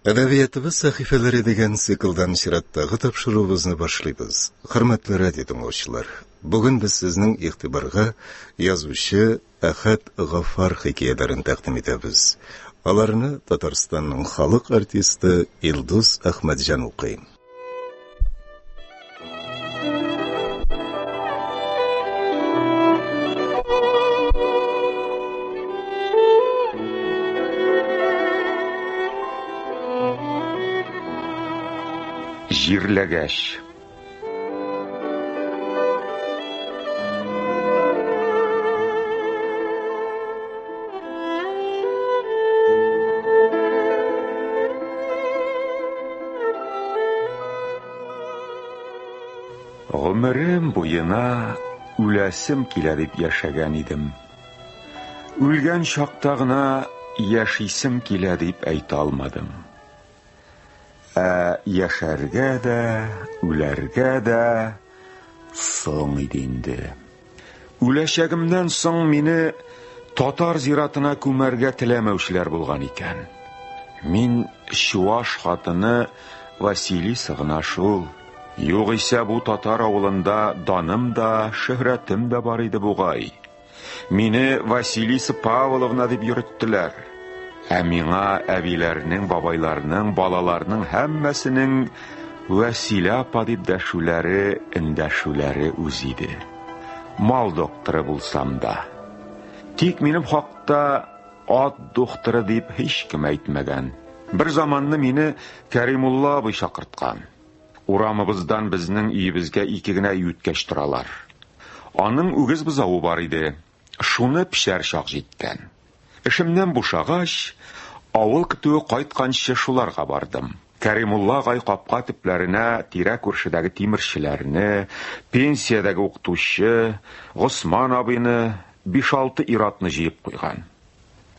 Әдәбиятыбыз сәхифәләре дигән циклдан чираттагы тапшыруыбызны башлыйбыз. Хөрмәтле радио тыңлаучылар, бүген без сезнең игътибарга язучы Әхәт Гаффар хикәяләрен тәкъдим итәбез. Аларны Татарстанның халык артисты Илдус Әхмәтҗан укый. Җирләгәч. Гомерем буена үләсем килә дип яшәгән идем. Үлгән чакта гына яшисем килә дип әйтә алмадым. Ә яшәргә дә, үләргә дә соң иде инде. Үләчәгемнән соң мине татар зиратына күмәргә теләмәүчеләр булган икән. Мин чуаш хатыны Василиса гына шул. Югыйсә бу татар авылында даным да, шөһрәтем дә бар иде бугай. Мине Василиса Павловна дип йөрттеләр. Ә миңа әбиләрнең, бабайларның, балаларның һәммәсенең Вәсилә апа дип дәшүләре, эндәшүләре үз иде. Мал докторы булсам да. Тик минем хакта ат духтыры дип һичкем әйтмәгән. Бер заманны мине Кәримулла абый чакырткан. Урамыбыздан безнең өебезгә ике генә өй үткәч торалар. Аның үгез бозавы бар иде. Шуны печәр чак җиткән. Эшемнән бушагач, авыл көтүе кайтканчы шуларга бардым. Кәримулла агай капка төпләренә тирә-күршедәге тимерчеләрне, пенсиядәге укытучы, Госман абыйны, биш-алты ир-атны җыеп куйган.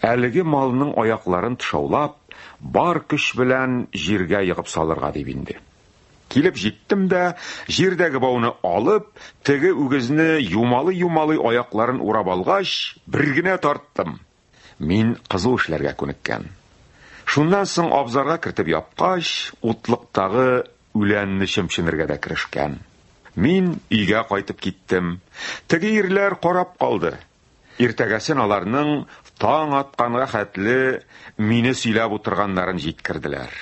Әлеге малның аякларын тышаулап, бар көч белән җиргә егып салырга дип инде. Килеп җиттем дә, җирдәге бауны алып, теге үгезне юмалый-юмалый аякларын урап алгач, бер генә тарттым. Мин кызу эшләргә күнеккән. Шуннан соң абзарга кертеп япкач, утлыктагы үләнне чемченергә дә керешкән. Мин өйгә кайтып киттем. Теге ирләр карап калды. Иртәгәсен аларның таң атканга хәтле мине сөйләп утырганнарын җиткерделәр.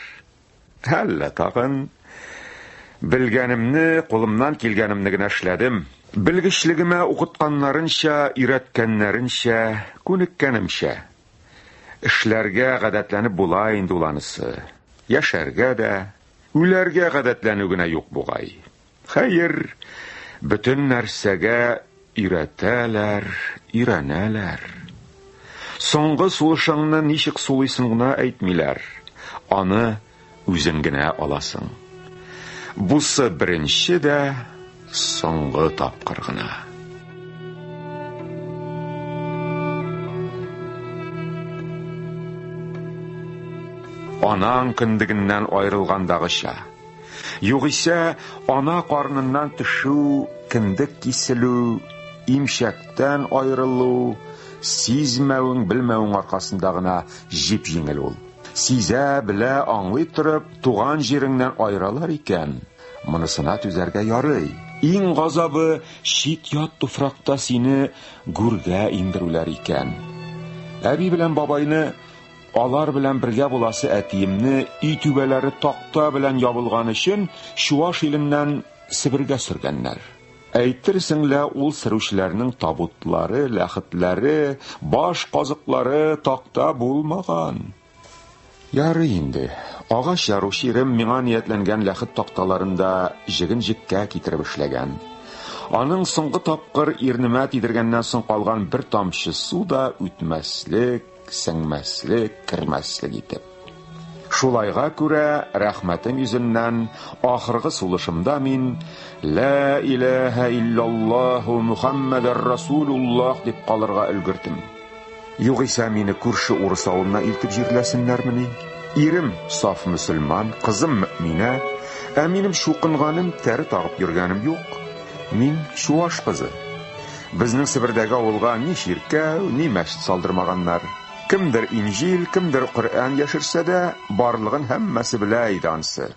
Әллә тагын белгәнемне, кулымнан килгәнемне генә эшләдем. Белгечлегемә укытканнарынча, өйрәткәннәренчә, күнеккәнемчә. Эшләргә гадәтләнеп була инде ул анысы. Яшәргә дә, үләргә гадәтләнү генә юк бугай. Хәер, бөтен нәрсәгә өйрәтәләр, өйрәнәләр. Соңгы сулышыңны ничек сулыйсың гына әйтмиләр. Аны үзең генә аласың. Бусы беренче дә, соңгы тапкыр гына. Анаң кендегеннән аерылгандагыча. Югыйсә, ана карыныннан төшү, кендек киселү, имчәктән аерылу, сизмәвең, белмәвең аркасында гына җип-җиңел ул. Сизә, белә, аңлый торып, туган җиреңнән аералар икән, монысына түзәргә ярый. Иң газабы, чит-ят туфракта сине гүргә иңдерүләр икән. Әби белән бабайны Алар белән бергә буласы әтиемне өй түбәләре такта белән ябылган өчен Чуаш иленнән Себергә сөргәннәр. Әйтерсең лә ул сөрүчеләрнең табутлары, ләхетләре, баш казыклары такта булмаган. Ярый инде, агач яручы ирем миңа ниятләнгән ләхет такталарын да җеген җеккә китереп эшләгән. Аның соңгы тапкыр ирнемә тидергәннән соң калган бер тамчы су да үтмәслек, сеңмәслек, кермәслек итеп. Шулайга күрә, рәхмәтем йөзеннән, ахыргы сулышымда мин Лә иләһә иллаллаһу Мухаммәдәр Расулуллаһ дип калырга өлгердем. Югыйсә мине күрше урыс авылына илтеп җирләсеннәрмени? Ирем саф мөселман, кызым мөэминә, ә минем чукынганым, тәре тагып йөргәнем юк. Мин чуаш кызы. Безнең Себердәге авылга ни чиркәү, ни мәчет салдырмаганнар. Кемдер Инҗил, кемдер Коръән яшерсә дә, барлыгын һәммәсе белә иде ансы.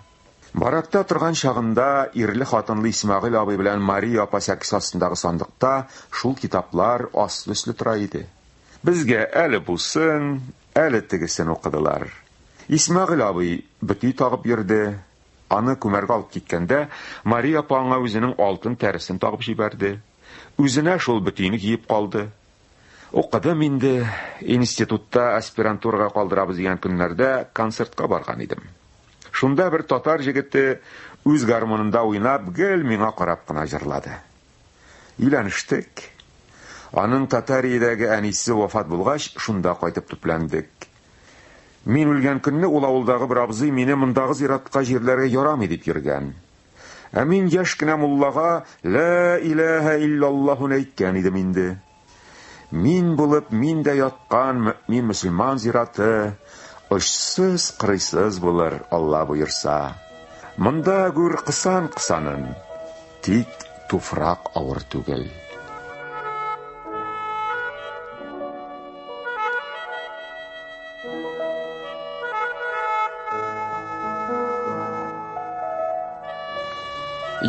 Баракта торган чагында ирле-хатынлы Исмәгыйль абый белән Мария апа сәкесе астындагы сандыкта шул китаплар аслы-өсле тора иде. Безгә әле бусын, әле тегесен укыдылар. Исмәгыйль абый бөти тагып йөрде. Аны күмәргә алып киткәндә, Мария апа аңа үзенең алтын тәресен тагып җибәрде. Үзенә шул бөтине киеп калды. Укыдым инде, институтта аспирантурага калдырабыз дигән көннәрдә концертка барган идем. Шунда бер татар җегете үз гармунында уйнап, гел миңа карап кына җырлады. Өйләнештек. Аның Татариядәге әнисе вафат булгач, шунда кайтып төпләндек. Мин үлгән көнне ул авылдагы бер абзый мине мондагы зиратка җирләргә ярамый дип йөргән. Ә мин яшь кенә муллага «Лә иләһә иллаллаһун» әйткән идем инде. Мин булып мин дә яткан мөэмин мөселман зираты очсыз-кырыйсыз булыр, Алла боерса. Монда гүр кысан кысанын, тик туфрак авыр түгел.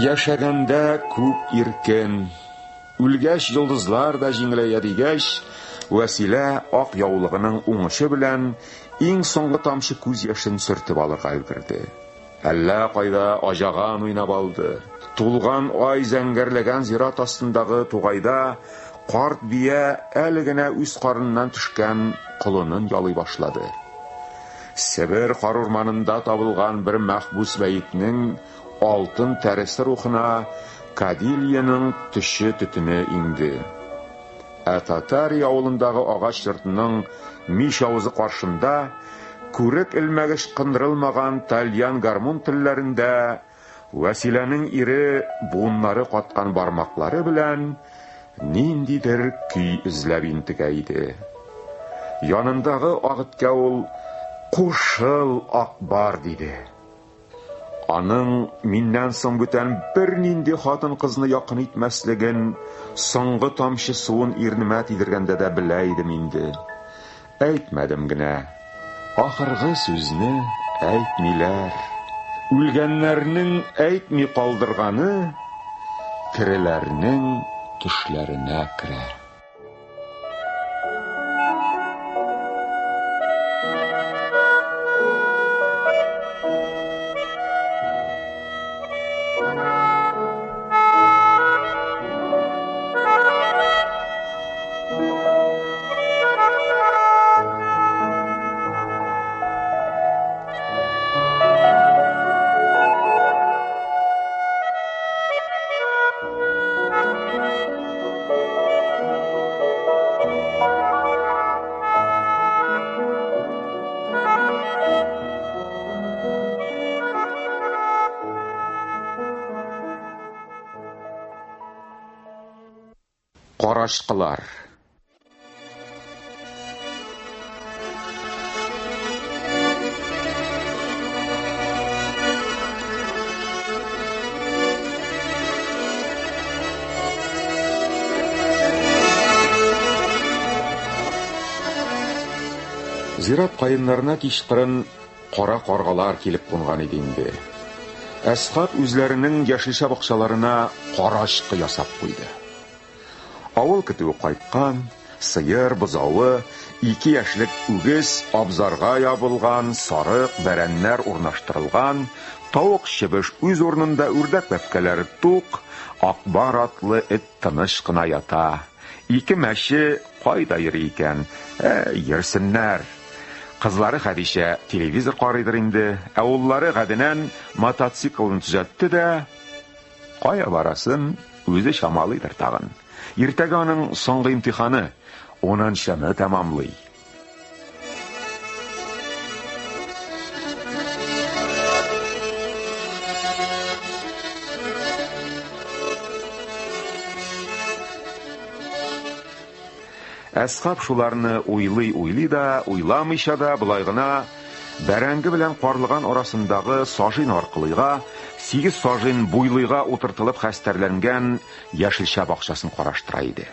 Яшәгәндә күк иркен, үлгәч йолдызлар да җиңеләя дигәч, Вәсилә ак яулыгының уңычы белән иң соңгы тамчы күз яшен сөртеп алырга өлгерде. Әллә кайда аҗаган уйнап алды. Тулган ай зәңгәрләгән зират астындагы тугайда карт бия әле генә үз карыныннан төшкән колынын ялый башлады. Себер карурманында табылган бер мәхбүс бәетнең алтын тәресе рухына кадильяның төче төтене иңде. Ә Татария авылындагы агач йортның мич авызы каршында күрек элмәгеч кындырылмаган тальян гармун телләрендә Вәсиләнең ире буыннары каткан бармаклары белән ниндидер көй эзләп интегә иде. Янындагы ак эткә ул «Кушыл, Акбар!» диде. Аның миннән соң бүтән бернинди хатын-кызны якын итмәслеген соңгы тамчы суын ирнемә тидергәндә дә белә идем инде. Әйтмәдем генә. Ахыргы сүзне әйтмиләр. Үлгәннәрнең әйтми калдырганы тереләрнең төшләренә керә. Карачкылар. Зират каеннарына кичкырын кара каргалар килеп кунган иде инде. Әсхат үзләренең яшелчә бакчаларына карачкы ясап куйды. Авыл көтүе кайткан, сыер, бозавы, ике яшьлек үгез абзарга ябылган, сарык, бәрәннәр урнаштырылган, тавык чебеш үз урынында, үрдәк бәбкәләре тук, Акбар атлы эт тыныч кына ята. Ике мәче кайда йөри икән? Ә, йөрсеннәр. Кызлары Хәдичә телевизор карыйдыр инде, ә уллары Гаденән мотоциклын төзәтте дә, кая барасын үзе чамалыйдыр тагын. Иртәгә аның соңгы имтиханы, унынчыны тәмамлый. Әсхаб шуларны уйлый-уйлый да, уйламыйча да, болай гына бәрәңге белән карлыган арасындагы сажин аркылыйга, 8 сажин буйлыйга утыртылып хәстәрләнгән яшелчә бакчасын караштыра иде.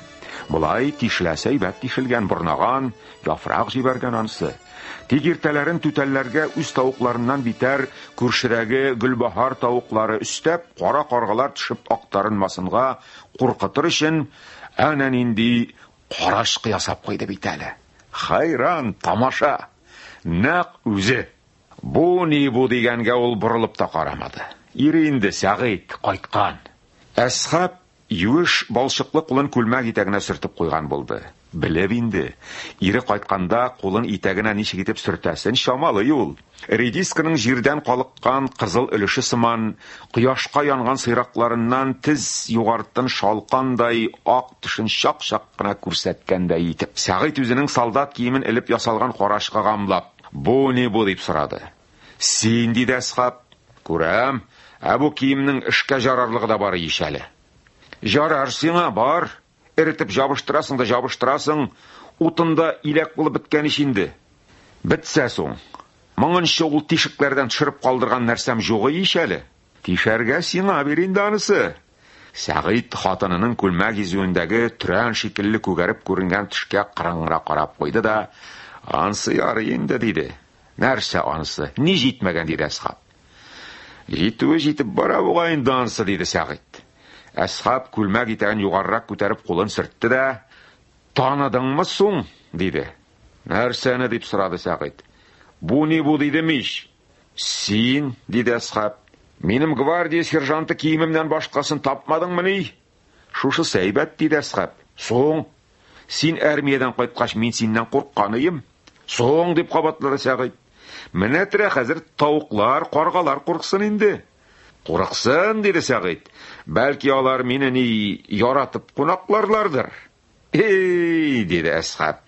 Болай тишеләсе әйбәт тишелгән, борнаган, яфрак җибәргән анысы. Тик иртәләрен түтәлләргә үз тавыкларыннан битәр күршедәге Гөлбаһар тавыклары өстәп, кара каргалар төшеп актарынмасынга куркытыр өчен әнә нинди карачкы ясап куйды бит әле. Хайран тамаша! Нәкъ үзе! Бу ни бу дигәнгә ул борылып та карамады. Ире инде Сәгыйть кайткан. Әсхаб юеш балчыклы кулын күлмәк итәгенә сөртеп куйган булды. Белеп инде, ире кайтканда кулын итәгенә ничек итеп сөртәсен чамалый ул. Редисканың җирдән калыккан кызыл өлеше сыман, кояшка янган сыйракларыннан тез югартын шалкандай ак тешен чак-чак кына күрсәткәндәй итеп. Сәгыйть үзенең солдат киемен элеп ясалган карачкыга ымлап, «Бу ни бу?» дип сорады. «Син», диде Әсхаб. «Күрәм, ә бу киемнең эшкә жарарлыгы да бар ич әле». «Жарар сиңа, бар. Эретеп җабыштырасың да җабыштырасың, утында иләк булып беткән ич инде». «Бетсә соң, моңынчы ул тишекләрдән төшереп калдырган нәрсәм югы ич әле. Тишәргә сиңа бир инде анысы». Сәгыйть хатынының күлмәк изүендәге төрән шикелле күгәреп күренгән төшкә кырыңгыра карап куйды да, «Ансы ярый инде», диде. «Нәрсә ансы? Ни җитмәгән?» диде Әсхаб. «Җитүе җитеп бара бугай инде ансы», диде Сәгыйть. Әсхаб күлмәк итәген югарырак күтәреп кулын сөртте дә, «Таныдыңмы соң?» диде. «Нәрсәне?» дип сорады Сәгыйть. «Бу ни бу?» дидем ич. «Син», диде Әсхаб, «минем гвардия сержанты киемемнән башкасын тапмадыңмыни?» «Шушысы әйбәт», диде Әсхаб. «Соң, син армиядән кайткач, мин синнән курыкканыем». «Соң», дип кабатлады Сәгыйть. «Менә терә хәзер тавыклар, каргалар курыксын инде». «Курыксын», диде Сәгыйть. «Бәлки алар мине ни яратып кунакларлардыр». «Эй!» диде Әсхаб.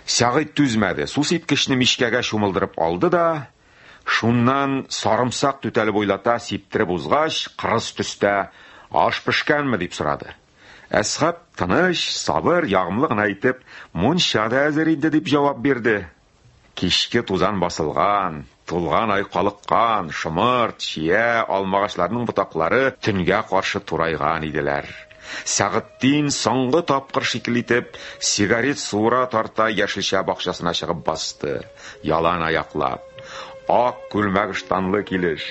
Сәгыйть түзмәде, су сипкечне мичкәгә чумылдырып алды да, шуннан сарымсак түтәле буйлата сиптереп узгач, кырыс төстә «Аш пешкәнме?» дип сорады. Әсхаб тыныч, сабыр, ягымлы гына итеп, «Мунча да әзер инде» дип җавап бирде. Кичке тузан басылган, тулган ай калыккан, шомырт, чия, алмагачларның ботаклары төнгә каршы турайган иделәр. Сәгыттин соңгы тапкыр шикелле итеп сигарет суыра тарта яшелчә бакчасына чыгып басты, ялан аяклап. Ак күлмәк ыштанлы килеш.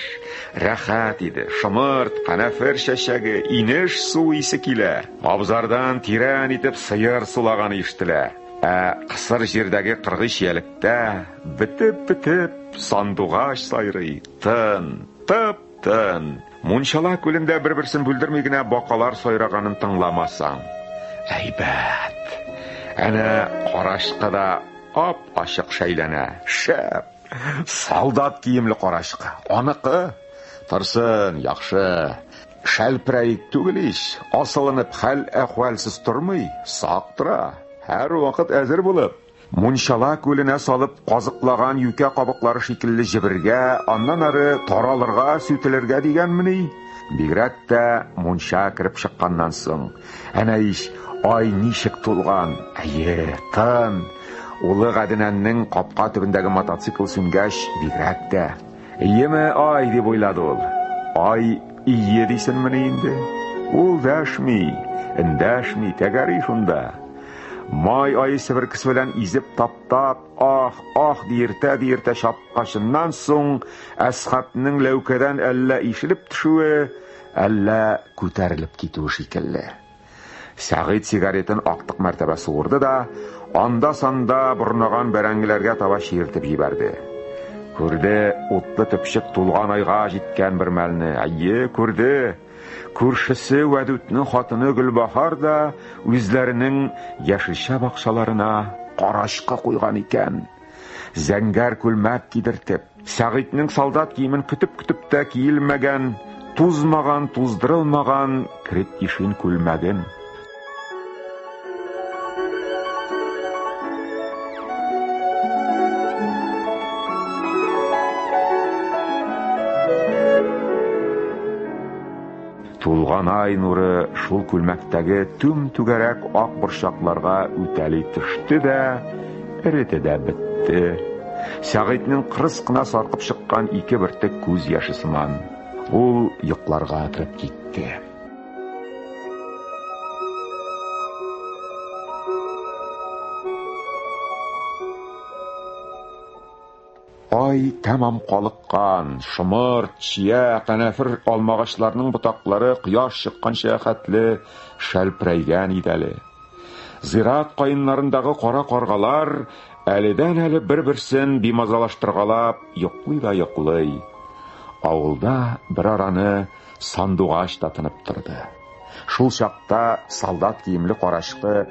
Рәхәт иде. Шомырт, канәфер чәчәге, инеш су исе килә. Абзардан тирән итеп сыер сулаганы ишетелә. Ә кысыр җирдәге кыргый чиялектә бетеп-бетеп сандугач сайрый. Тын, тып-тын. Мунчала күлендә бер-берсен бүлдерми генә бакалар сайраганын тыңламасаң. Әйбәт. Әнә карачкы да ап-ачык шәйләнә. Шәп. Солдат киемле карачкы. Аныкы. Торсын, яхшы. Шәлперәек түгел ич. Асылынып хәл-әхвәлсез тормый, сак тора. Һәр вакыт әзер булып. Мунчала күленә салып казыклаган юкә кабыклары шикелле җебергә, аннан ары таралырга, сүтелергә дигәнмени? Бигрәк тә мунча кереп чыкканнан соң. Әнә ич, ай ничек тулган. Әйе, тын. Улы Гаденәннең капка төбендәге мотоцикл сүнгәч, бигрәк тә. Иеме ай дип уйлады ул. Ай ие дисенмени инде? Ул дәшми, эндәшми, тәгәри шунда. Май ае себеркесе белән изеп таптап, ах, ах диертә-диертә чапкачыннан соң Әсхабның ләүкәдән әллә ишелеп төшүе, әллә күтәрелеп китүе шикелле. Сәгыйть сигаретын актык мәртәбә суырды да, анда-санда борнаган бәрәңгеләргә таба чиертеп җибәрде. Күрде, утлы төпчек тулган айга җиткән бер мәлне. Әйе, күрде. Күршесе Вәдүтнең хатыны Гөлбаһар да үзләренең яшелчә бакчаларына карачкы куйган икән. Зәңгәр күлмәк кидертеп, Сәгыйтьнең солдат киемен көтеп-көтеп тә киелмәгән, тузмаган, туздырылмаган крепдешин күлмәген. Тулган ай нуры шул күлмәктәге түм-түгәрәк ак борчакларга үтәли төште дә, эреде дә бетте. Сәгыйтьнең кырыс кына саркып чыккан ике бөртек күз яше сыман. Ул йокларга кереп китте. Ай тәмам калыккан, шомырт, чия, канәфер алмагачларның ботаклары кояш чыкканча хәтле шәлперәйгән иде әле. Зират каеннарындагы кара каргалар әледән-әле бер-берсен бимазалаштыргалап йоклый да йоклый. Авылда бер араны сандугач та тынып торды. Шул чакта солдат киемле карачкы: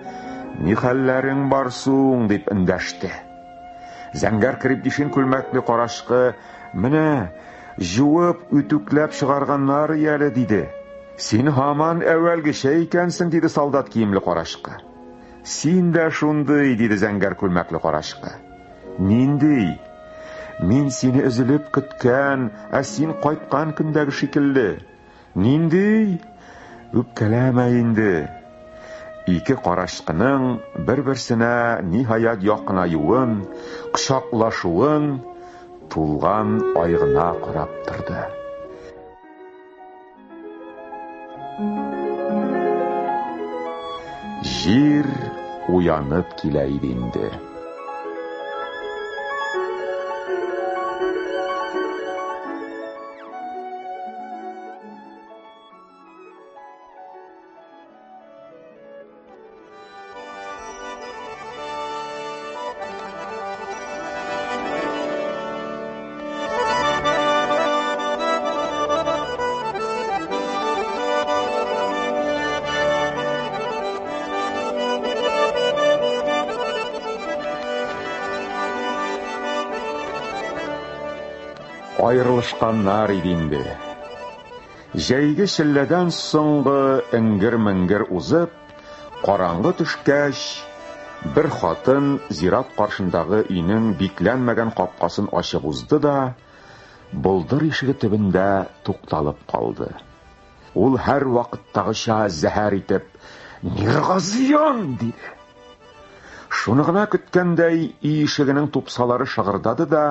"Ни хәлләрең бар суң?" дип эндәште. Зәңгәр крепдешин күлмәкле карачкы: "Менә, җуып, үтүкләп чыгарганнар әле", диде. Син һаман әүвәлгечә икәнсең, диде солдат киемле карачкы. Син дә шундый, диде зәңгәр күлмәкле карачкы. Нинди? Мин сине өзелеп көткән, ә син кайткан көндәге шикелле. Нинди? Үпкәләмә инде. Ике карачкының бер-берсенә ниһаять якынаюын, кочаклашуын тулган ай гына карап торды. Җир уянып килә иде инде. Аерылышканнар иде инде. Җәйге челләдән соңгы эңгер-меңгер узып, караңгы төшкәч, бер хатын зират каршындагы өйнең бикләнмәгән капкасын ачып узды да, болдыр ишеге төбендә тукталып калды. Ул һәрвакыттагыча зәһәр итеп, «Миргазиян!» диде. Шуны гына көткәндәй, өй ишегенең тупсалары шыгырдады да,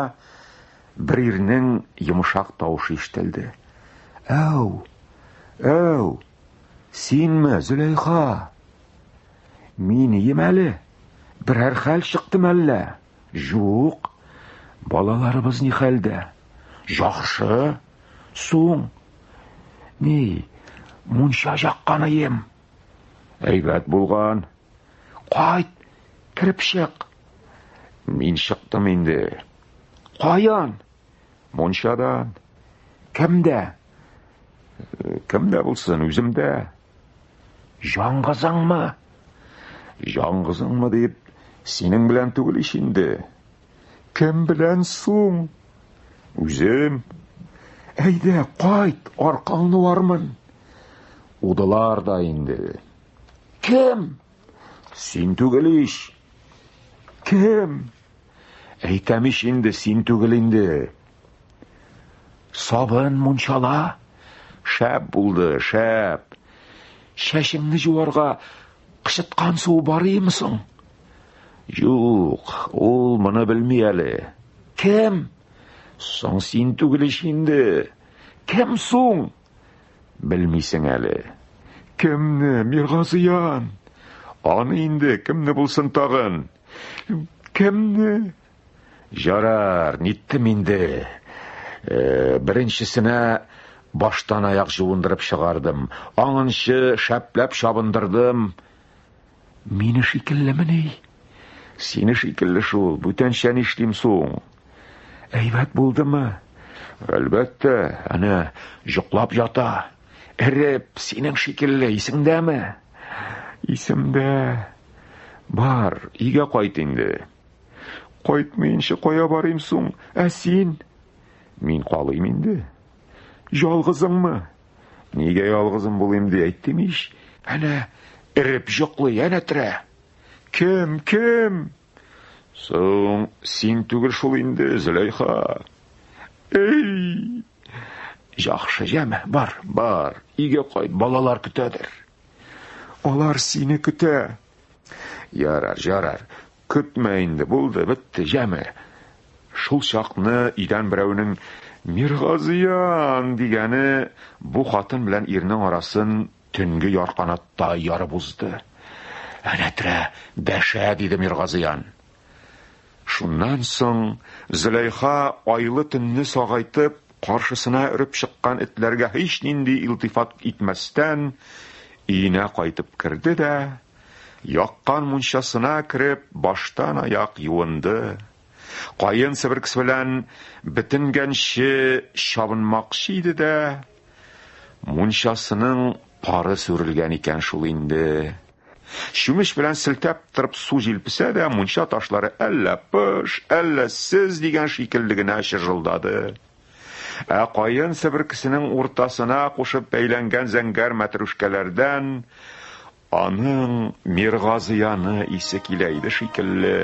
бер ирнең йомшак тавышы ишетелде. Әү, әү, синме, Зөләйха? Мин ием әле. Берәр хәл чыкты мәллә? Юк. Балаларыбыз ни хәлдә? Яхшы. Суң. Ни, мунча жаккан ием. Әйбәт булган. Кайт, кереп чык. Мин чыктым инде. Каян? Мунчадан. Кемдә? Кемдә булсын, үземдә. Яңгызыңмы? Яңгызыңмы дип, синең белән түгел ич инде. Кем белән суң? Үзем. Әйдә, кайт, аркаңны вармын. Удылар да инде. Кем? Син түгел ич. Кем? Әйтәм ич инде, син түгел инде. Сабын мунчала. Шәп булды, шәп. Чәчеңне жуарга кычыткан суы бар име соң? Юк, ул моны белми әле. Кем? Соң син түгел ич инде. Кем соң? Белмисең әле. Кемне, Миргазиян? Аны инде, кемне булсын тагын? Кемне? Ярар, ниттем инде. Беренчесенә баштан аяк жуындырып чыгардым. Аңынчы шәпләп чабындырдым. Мине шикеллемени? Сине шикелле шул, бүтәнчә нишлим соң? Әйбәт булдымы? Әлбәттә, әнә йоклап ята. Эреп, синең шикелле, исеңдәме? Исемдә. Бар, өйгә кайт инде. Кайтмыйынча кая барыйм соң? Ә син? Мин калыйм инде. Ялгызыңмы? Нигә ялгызым булыйм ди, әйттем ич. Әнә, эреп йоклый, әнә терә. Кем, кем? Соң, син түгел шул инде, Зөләйха. Эй! Яхшы, яме, бар, бар, өйгә кайт, балалар көтәдер. Алар сине көтә. Ярар, ярар, көтмә инде, булды, бетте, яме. Шул чакны өйдән берәүнең Миргазиян дигәне бу хатын белән ирнең арасын төнге ярканатта ярып узды. Әнә терә, дәшә, диде Миргазиян. Шуннан соң Зөләйха айлы төнне сагайтып, каршысына өреп чыккан этләргә һичнинди илтифат итмәстән, өенә кайтып керде дә, яккан мунчасына кереп, баштан аяк юынды. Каен себеркесе белән бетенгәнче чабынмакчы иде дә, мунчасының пары сүрелгән икән шул инде. Чүмеч белән селтәп торып су җилпесә дә, мунча ташлары әллә пыш, әллә сез дигән шикелле генә чыжылдады. Ә каен себеркесенең уртасына кушып бәйләнгән зәңгәр мәтрүшкәләрдән аның Миргазыяны исе килә иде шикелле.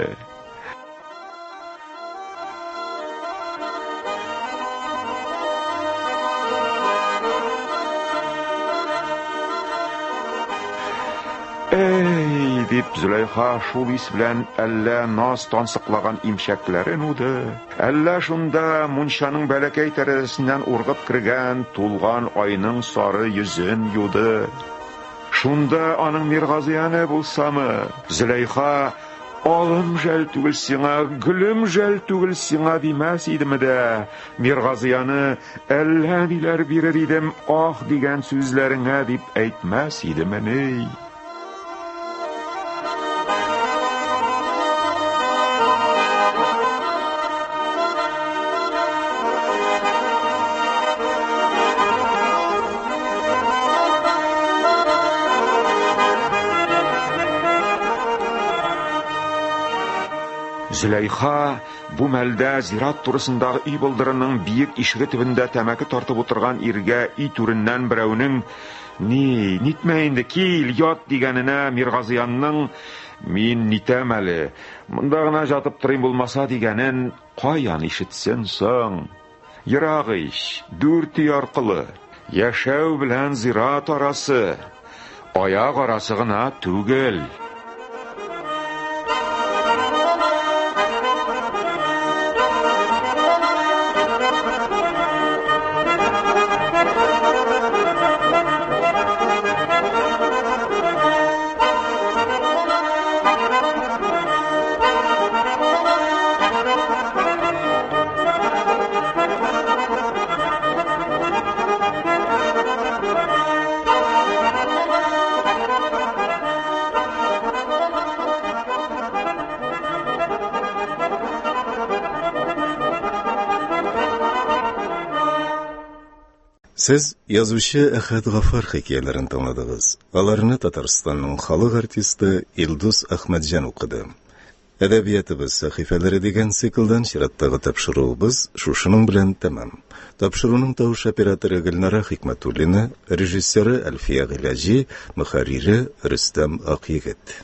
Әй, дип Зөләйха шул ис белән әллә наз тансыклаган имчәкләрен уды, әллә шунда мунчаның бәләкәй тәрәзәсеннән ургып кергән тулган айның сары йөзен юды. Шунда аның Миргазияне булсамы? Зөләйха Алым жәл түгел сиңа, гөлем жәл түгел сиңа димәс идеме дә, Миргазияне әллә ниләр бирер идем, ах дигән сүзләреңә дип әйтмәс идемени? Зөләйха бу мәлдә зират турысындагы өй болдырының биек ишеге төбендә тәмәке тартып утырган иргә өй түреннән берәүнең «Ни, нитмә инде, кил, ят» дигәненә Миргазыянның «Мин нитәм әле, монда гына жатып торыйм булмаса» дигәнен каян ишетсен соң? Ерак ич, дүрт өй аркылы. Яшәү белән зират арасы, аяк арасы гына түгел. Сез язучы Әхәт Гафар хикәяләрен тыңладыгыз. Аларны Татарстанның халык артисты Илдус Әхмәтҗан укыды. Әдәбиятыбыз сәхифәләре дигән циклдан чираттагы тапшыруыбыз шушының белән тәмам. Тапшыруның тавыш операторы Гөлнара Хикмәтуллина, режиссеры Әлфия Гыйләҗи, мөхәррире Рөстәм Акъегет.